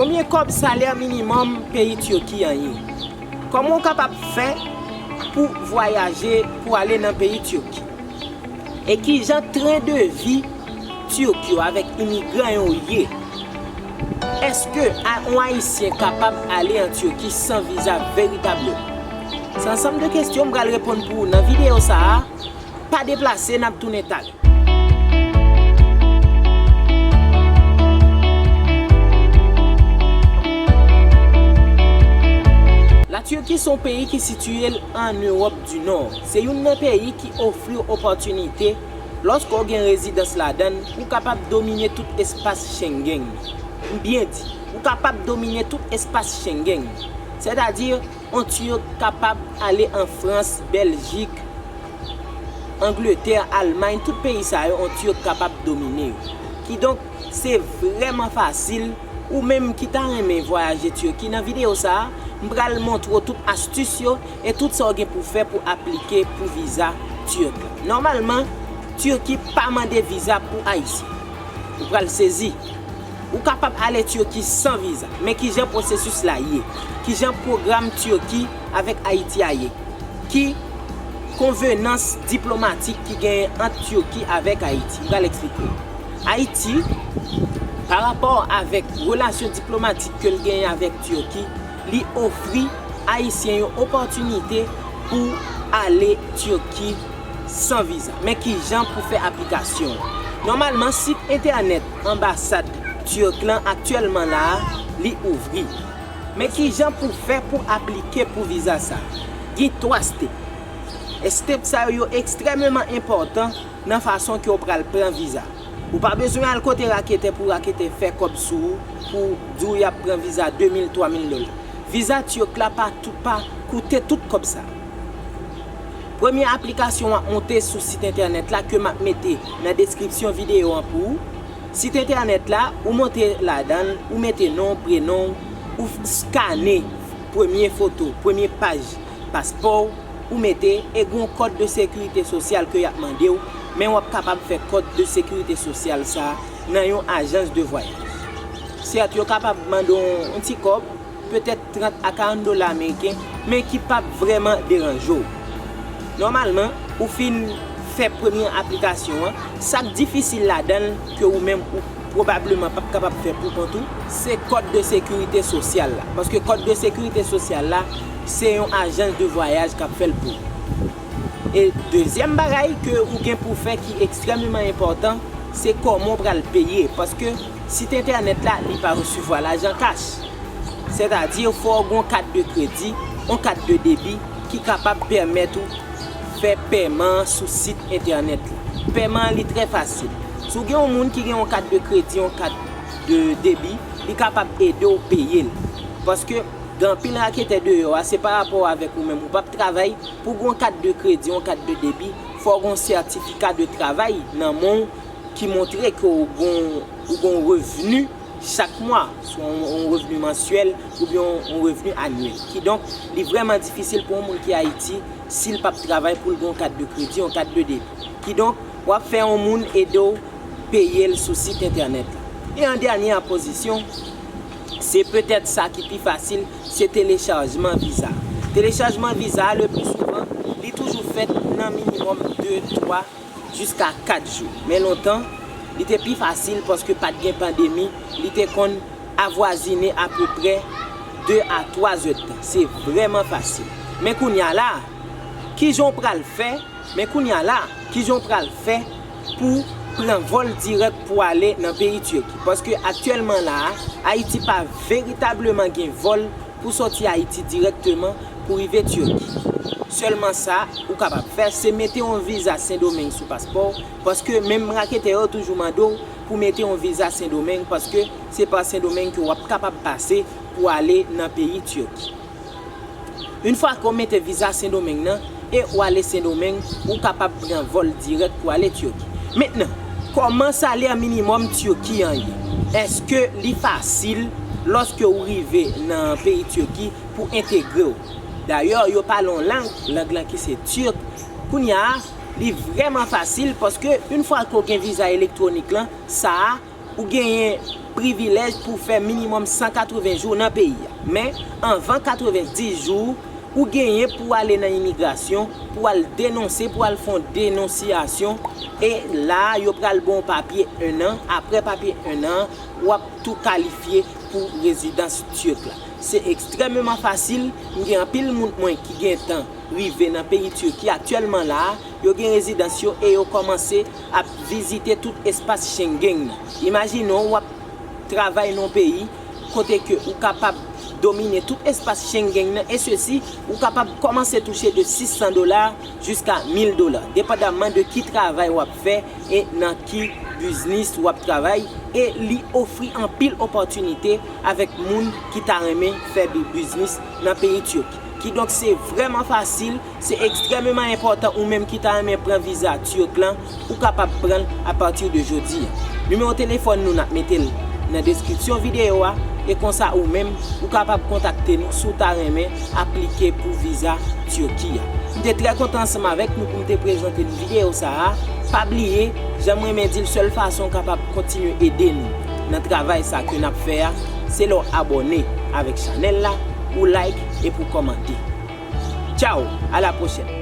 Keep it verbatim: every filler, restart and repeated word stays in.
Konbyen kòb salè minimòm peyi Tiki an ye? Kòman w kapab fè pou vwayaje, pou ale nan peyi Tiki? E kijan tren de vi Tirk yo avèk imigran yo ye? Èske a- yon Ayisyen kapab ale an Tiki san viza veritableman? Se ansanm de kesyon m pral reponn pou ou nan videyo sa a. Pa deplase, n ap tounen talè. Latiki se yon peyi ki sitiye l an Ewòp di Nò. Se youn nan peyi ki ofri w opòtinite, lòske w gen rezidans ladan l, ou kapab domine tout espas Schengen. M byen di, ou kapab domine tout espas Schengen. Sètadi, yon Tirk kapab ale an Frans, Bèljik, Angletè, Almay, tout peyi sa yo, yon Tirk kapab domine yo. Kidonk, se vrèman fasil, ou menm ki ta renmen vwayaje Tiki, nan videyo sa a, m pral montre w tout astis yo e tout sa w gen pou fè pou aplike pou viza Tirk la. Nòmalman, Tiki pa mande viza pou Ayisyen. Ou pral sezi. Ou kapab ale Tiki san viza. Men kijan pwosesis la ye? Kijan pwogram Tiki avèk Ayiti a ye? Ki konvenans diplomatik ki genyen ant Tiki avèk Ayiti? M pral eksplike w. Ayiti, pa rapò avèk relasyon diplomatik ke l genyen avèk Tiki, li ofri Ayisyen yo opòtinite pou ale Tiki san viza. Men kijan pou fè aplikasyon an? Nòmalman, sit entènèt anbasad Tirk lan aktyèlman la a, li ouvri. Men kijan pou fè pou aplike pou viza sa a? Gen twa step. E step sa yo, yo ekstrèmeman enpòtan nan fason ke w pral pran viza. Ou pa bezwen al kote raketè pou raketè fè kòb sou ou, pou di w y ap pran viza de mil, twa mil dola. Viza Tiki la pa tou, pa koute tout kòb sa. Premye aplikasyon w ap monte sou sit entènèt la ke m ap mete nan deskripsyon videyo an pou ou. Sit entènèt la, ou monte ladan l, ou mete non, prenon, ou f- skane premye foto, premye paj paspò w, ou mete, e gen yon kòd de sekirite sosyal ke y ap mande w, men w ap kapab fè kòd de sekirite sosyal sa a nan yon ajans de vwayaj. Sèt, yo kapab mande w yon ti kòb, petèt trant a karant dola ameriken, men ki p ap vrèman deranje w. Nòmalman, ou fin fè premye aplikasyon an, sa k difisil ladan l ke ou menm ou pwobableman p ap kapab fè pou kont ou, se kòd de sekirite sosyal la. Paske kòd de sekirite sosyal la, se yon ajans de vwayaj k ap fè l pou ou. E dezyèm bagay ke ou gen pou fè ki ekstrèmeman enpòtan, se kòman w pral peye. Paske sit entènèt la, li pa resevwa lajan kach. Sètadi, fò w gen yon kat de kredi, yon kat de debi ki kapab pèmèt ou fè pèman an sou sit entènèt la. Pèman an, li trè fasil. Si w gen yon moun ki gen yon kat de kredi, yon kat de debi, li kapab ede w peye l. Paske gen anpil raketè deyò a, se pa rapò avèk ou menm, ou p ap travay, pou w gen yon kat de kredi, yon kat de debi, fò w gen yon sètifika de travay nan men w ki montre ke w gen, w gen yon revni chak mwa, swa yon, yon revni mansyèl oubyen yon, yon revni anyèl. Kidonk, li vrèman difisil pou yon moun ki Ayiti, si l p ap travay, pou l gen yon kat de kredi, yon kat de debi. Kidonk, w ap fè yon moun ede w peye l sou sit entènèt la. E an dènye pozisyon, se petèt sa ki pi fasil, se telechajman viza. Telechajman viza, le pli souvan, li toujou fèt nan minimòm de, twa, jiska kat jou. Men lontan, li te pi fasil paske pa t gen pandemi, li te konn avwazine apeprè de a twa zèdtan. Se vrèman fasil. Men kounye a la, kijan w pral fè? Men kounye a la, kijan w pral fè pou pran vòl dirèk pou ale nan peyi Tiki? Paske aktyèlman la a, Ayiti pa veritableman gen vòl pou sòti Ayiti dirèkteman pou rive Tiki. Sèlman sa ou kapab fè, se mete yon viza Sendomeng sou paspò w, paske menm raketè yo toujou mande w pou mete yon viza Sendomeng, paske se pa Sendomeng ke w ap kapab pase pou ale nan peyi Tiki. Yon fwa ke w mete viza Sendomeng nan e w ale Sendomeng, ou kapab pran vòl dirèk pou ale Tiki. Mentnan, kòman salè minimòm Tiki an ye? Èske li fasil lòske w rive nan peyi Tiki pou entegre w? Dayè, yo pale yon lang, lang lan ki se tirk. Kounye a, li vrèman fasil paske yon fwa ke w gen viza elektwonik lan, sa a, ou genyen privilèj pou fè minimòm san katreven jou nan peyi a. Men, anvan katrevenndis jou, ou genyen pou ale nan imigrasyon, pou al denonse, pou al fè yon denonsiyasyon. E la, yo pral ba w papye en an. Apre papye en an, w ap tou kalifye pou rezidans Turk la. Se ekstrèmeman fasil. M gen anpil moun mwen ki gentan rive nan peyi Turki aktyèlman la a, yo gen rezidans yo e yo kòmanse ap vizite tout espas Schengen nan. Imajine w, w ap travay nan yon peyi kote ke ou kapab domine tout espas Schengen nan, e sesi, ou kapab kòmanse touche de sis san dola jiska mil dola, depandaman de ki travay w ap fè e nan ki biznis w ap travay, e li ofri anpil opòtinite avèk moun ki ta renmen fè bi-, biznis nan peyi Turki. Kidonk, se vrèman fasil, se ekstrèmeman enpòtan, ou menm ki ta renmen pran viza Turk lan, ou kapab pran l apati de jodi a. Nimewo telefòn nou, n ap mete l nan deskripsyon videyo a, e konsa ou menm, ou kapab kontakte nou si w ta renmen aplike pou viza Turki a. M te trè kontan ansanm avèk nou pou m te prezante nou videyo sa a. Pa bliye, jan m renmen di l, sèl fason w kapab kontinye ede nou nan travay sa ke n ap fè a, se lè w abòne avèk chanèl la, ou like epi w kòmante. Tchao, à la prochaine.